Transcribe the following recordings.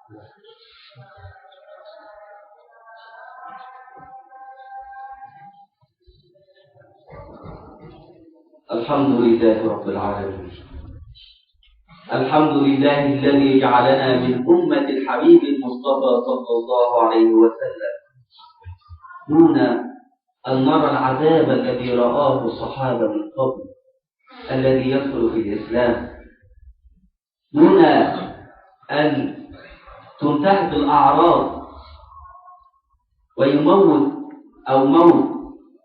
الحمد لله رب العالمين، الحمد لله الذي جعلنا من أمة الحبيب المصطفى صلى الله عليه وسلم دون أن نرى العذاب الذي رآه الصحابة من قبل الذي يدخل في الإسلام، دون أن تنتهك الأعراض ويموت أو موت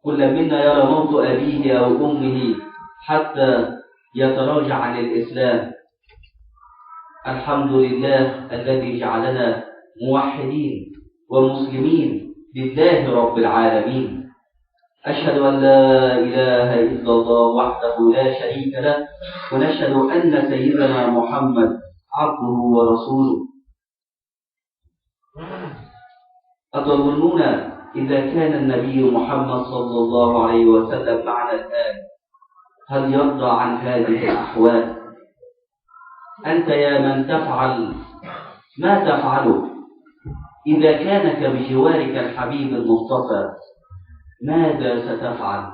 كل منا يرى موت أبيه أو أمه حتى يتراجع عن الإسلام. الحمد لله الذي جعلنا موحدين ومسلمين لله رب العالمين. أشهد أن لا إله إلا الله وحده لا شريك له، ونشهد أن سيدنا محمد عبده ورسوله. أتظنون إذا كان النبي محمد صلى الله عليه وسلم معنا الآن هل يرضى عن هذه الأحوال؟ أنت يا من تفعل ما تفعله، إذا كانك بجوارك الحبيب المصطفى ماذا ستفعل؟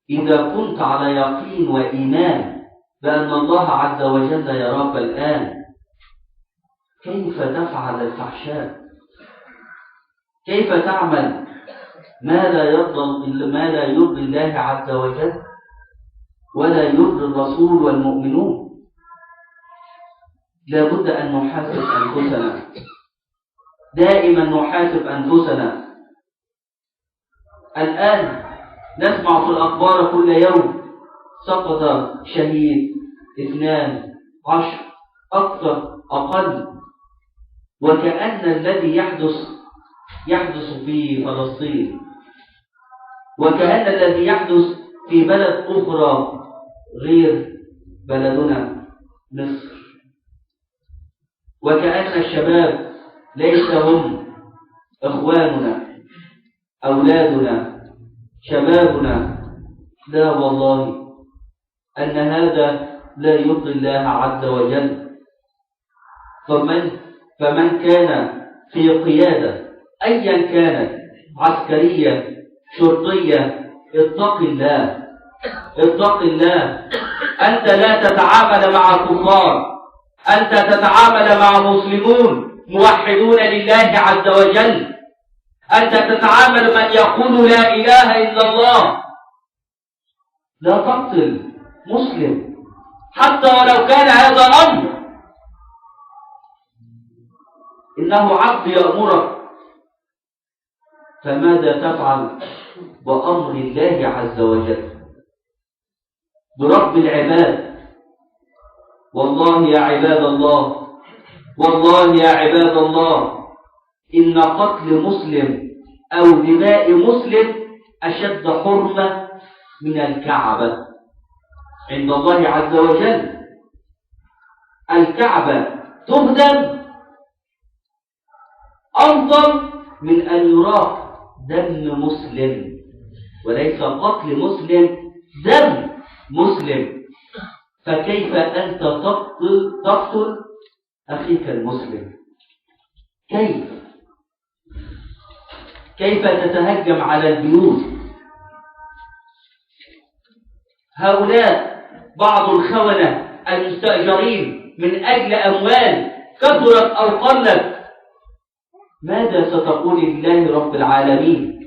إذا كنت على يقين وإيمان بأن الله عز وجل يراك الآن، كيف تفعل الفحشاء؟ كيف تعمل ما لا يرضي الله عز وجل ولا يرضي الرسول والمؤمنون؟ لا بد أن نحاسب أنفسنا، دائما نحاسب أنفسنا. الآن نسمع في الأخبار كل يوم سقط شهيد، 2، 10، أكثر، أقل، وكأن الذي يحدث في فلسطين، وكأن الذي يحدث في بلد أخرى غير بلدنا مصر، وكأن الشباب ليس هم إخواننا، أولادنا، شبابنا. لا والله، أن هذا لا يرضي الله عز وجل. فمن كان في قيادة أيا كانت، عسكرية، شرطية، اتق الله، اتق الله. أنت لا تتعامل مع كفار، أنت تتعامل مع مسلمون موحدون لله عز وجل. أنت تتعامل من يقول لا إله إلا الله. لا تقتل مسلم حتى ولو كان هذا أمر، إنه عبد يأمرك. فماذا تفعل بأمر الله عز وجل، برب العباد؟ والله يا عباد الله، والله يا عباد الله، إن قتل مسلم أو دماء مسلم أشد حرمة من الكعبة عند الله عز وجل. الكعبة تهدم أفضل من أن يراق دم مسلم، وليس قتل مسلم، دم مسلم. فكيف أنت تقتل أخيك المسلم؟ كيف تتهجم على البيوت؟ هؤلاء بعض الخونة المستأجرين من أجل أموال كثرت أو قلت. ماذا ستقول لله رب العالمين؟